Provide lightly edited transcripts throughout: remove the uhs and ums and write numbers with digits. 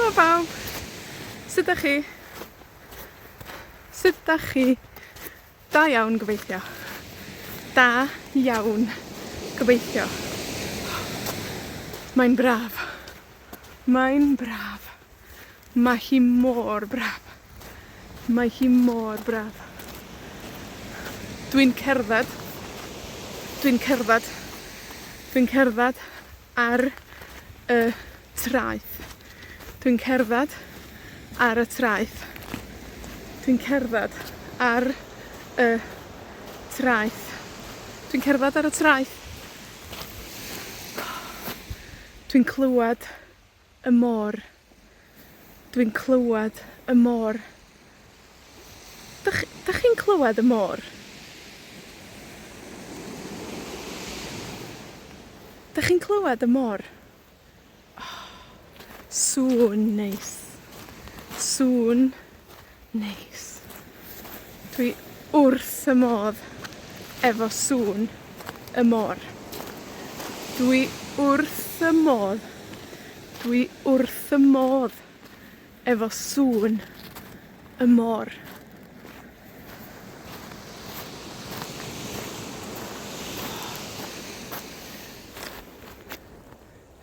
Helo bawb! Sut 'dach chi? Sut 'dach chi? Da iawn gobeithio. Da iawn gobeithio. Mae'n braf. Mae'n braf. Mae hi mor braf. Mae hi mor braf. Dwi'n cerdded. Dwi'n cerdded. Dwi'n cerdded ar y traeth. Dwi'n cerdded ar y traeth. Dwi'n cerdded ar y traeth. Dwi'n cerdded ar y traeth. Dwi'n clywed y môr. Dwi'n clywed y môr. 'Dach, 'dach chi'n clywed y môr? 'Dach chi'n clywed y môr? O, sŵn neis. Sŵn neis. Dwi wrth 'y modd efo sŵn y môr. Dwi wrth 'y modd. Dwi wrth 'y modd efo sŵn y môr.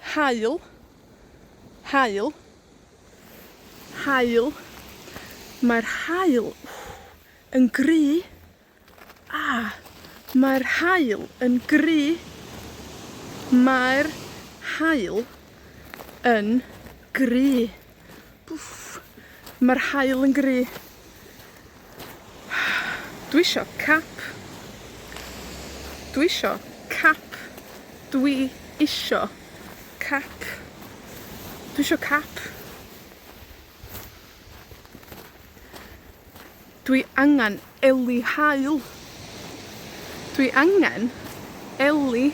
Haul. Haul. Haul. Mae'r haul yn gry. Ah! Mae'r haul yn gry. Mae'r haul yn gry. Wff. Ma'r haul yn gry. Dwi isio cap. Dwi isio cap. Dwi isio cap. Dwi isio cap. Dwi angan eli haul. Dwi angen eli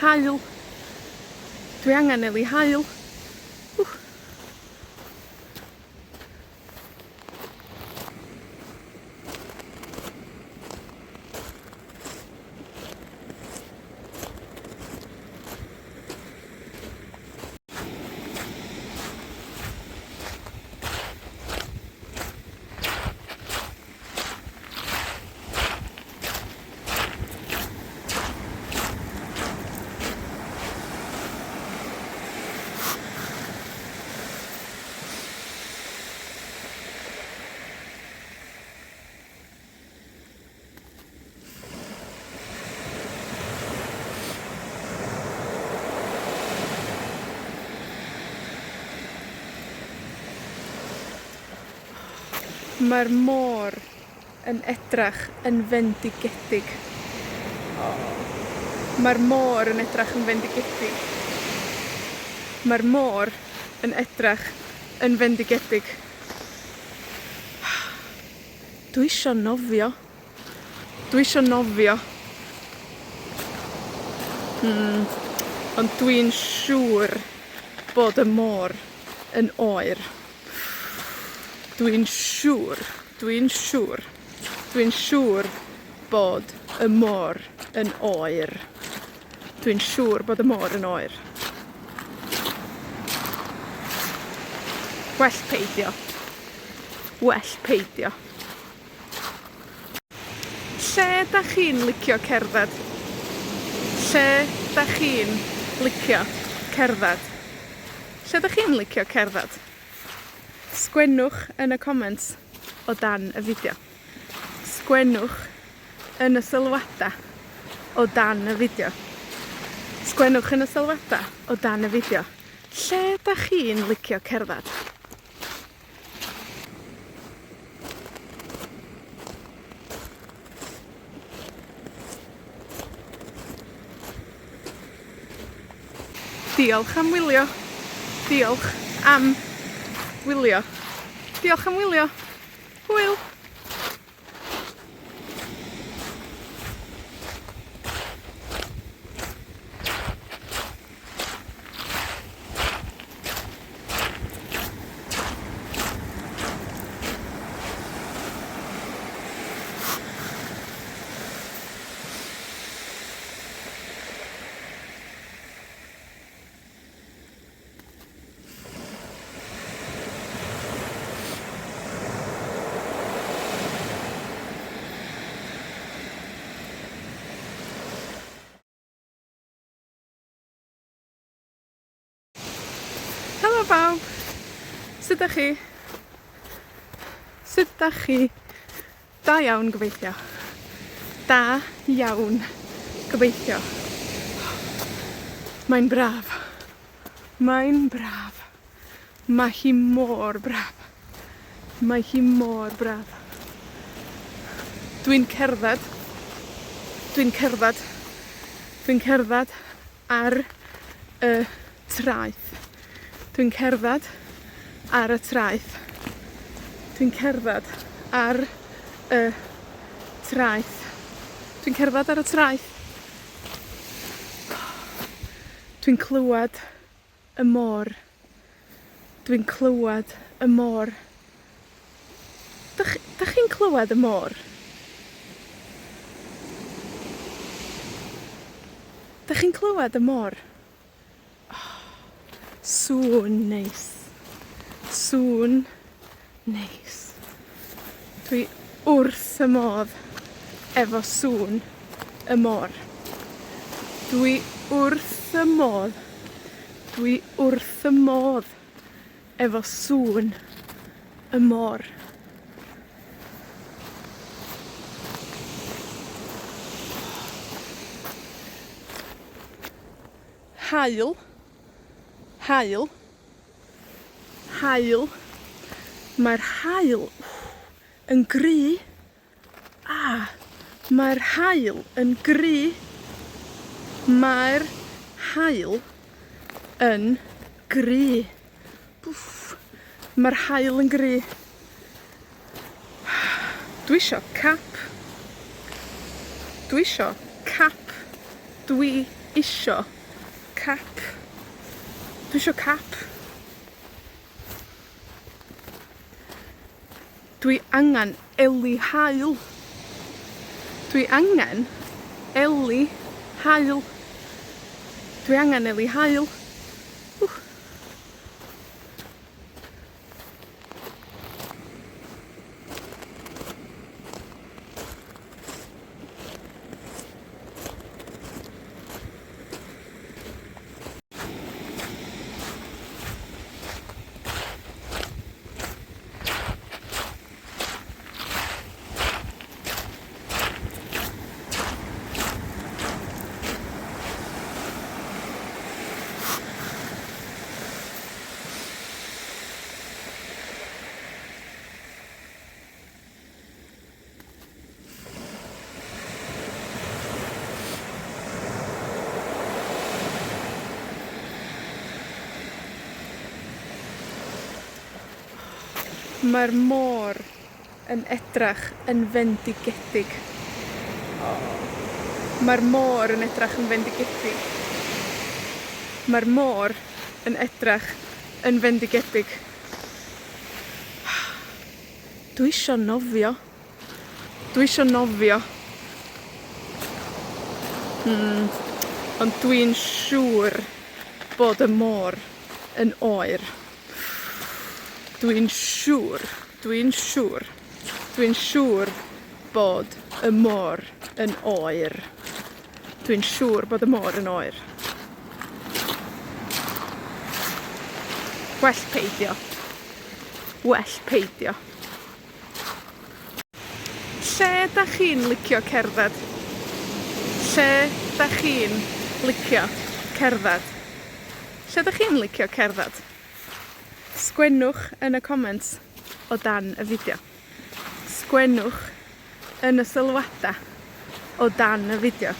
haul. Dwi angen eli haul. Ww. Mae'r môr yn edrach yn fendigedig. O! Mae'r môr yn edrach yn fendigedig. Mae'r môr yn edrach yn fendigedig. Dwi isio nofio. Dwi isio nofio. Hmm, ond dwi'n siŵr bod y môr yn oer. Dwi'n siŵr, dwi'n siŵr, dwi'n siŵr bod y môr yn oer. Dwi'n siŵr bod y môr yn oer. Gwell peidio. Well peidio. Lle 'dach chi'n licio cerdded? Lle 'dach chi'n licio cerdded? Lle 'dach chi'n licio cerdded? Sgwennwch yn y comments o dan y fideo. Sgwennwch yn y sylwada o dan y fideo. Sgwennwch yn y sylwada o dan y fideo. Lle 'dach chi'n licio cerddad? Diolch am wylio. Diolch am wylio. Diolch am wylio. Hwyl! Helo bawb! Sut 'dach chi? Sut 'dach chi? Da iawn, gobeithio. Da iawn, gobeithio. Mae'n braf. Mae'n braf. Mae hi mor braf. Mae hi mor braf. Dwi'n cerdded. Dwi'n cerdded. Dwi'n cerdded ar y traeth. Dwi'n cerdded ar y traeth. Dwi'n cerdded ar y traeth. Dwi'n cerdded ar y traeth. Dwi'n clywed y môr. Dwi'n clywed y môr. Dych, 'dach chi'n clywed y môr? 'Dych chi'n clywed y môr? O, sŵn neis. Sŵn neis. Dwi wrth 'y modd efo sŵn y môr. Dwi wrth 'y modd. Dwi wrth 'y modd efo sŵn y môr. Haul. Haul. Haul. Mae'r haul, ww, yn gry. Ah, mae'r haul yn gry. Mae'r haul yn gry. Wff. Mae'r haul yn gry. Dwi isio cap. Dwi isio cap. Dwi isio cap. Dwi isio cap. Dwi angan eli haul. Dwi angen eli haul. Dwi angen eli haul. Ww. Mae'r môr yn edrach yn fendigedig. O! Mae'r môr yn edrach yn fendigedig. Mae'r môr yn edrach yn fendigedig. Dwi isio nofio. Dwi isio nofio. Hmm, ond dwi'n siŵr bod y môr yn oer. Dwi'n siŵr, dwi'n siŵr, dwi'n siŵr bod y môr yn oer. Dwi'n siŵr bod y môr yn oer. Gwell peidio. Well peidio. Lle 'dach chi'n licio cerdded? Lle 'dach chi'n licio cerdded? Lle 'dach chi'n licio cerdded? Sgwennwch yn y comments o dan y fideo. Sgwennwch yn y sylwada o dan y fideo.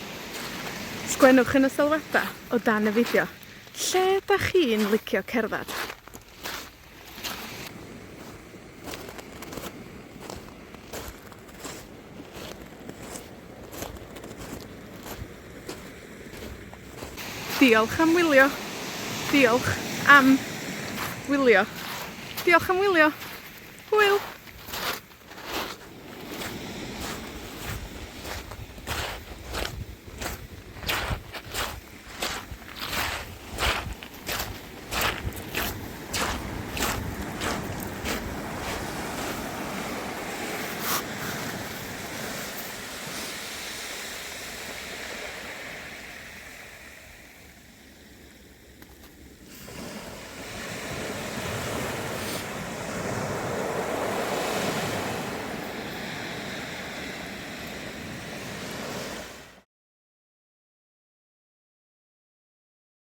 Sgwennwch yn y sylwada o dan y fideo. Lle 'dach chi'n licio cerddad? Diolch am wylio. Diolch am wylio. Diolch am wylio. Hwyl!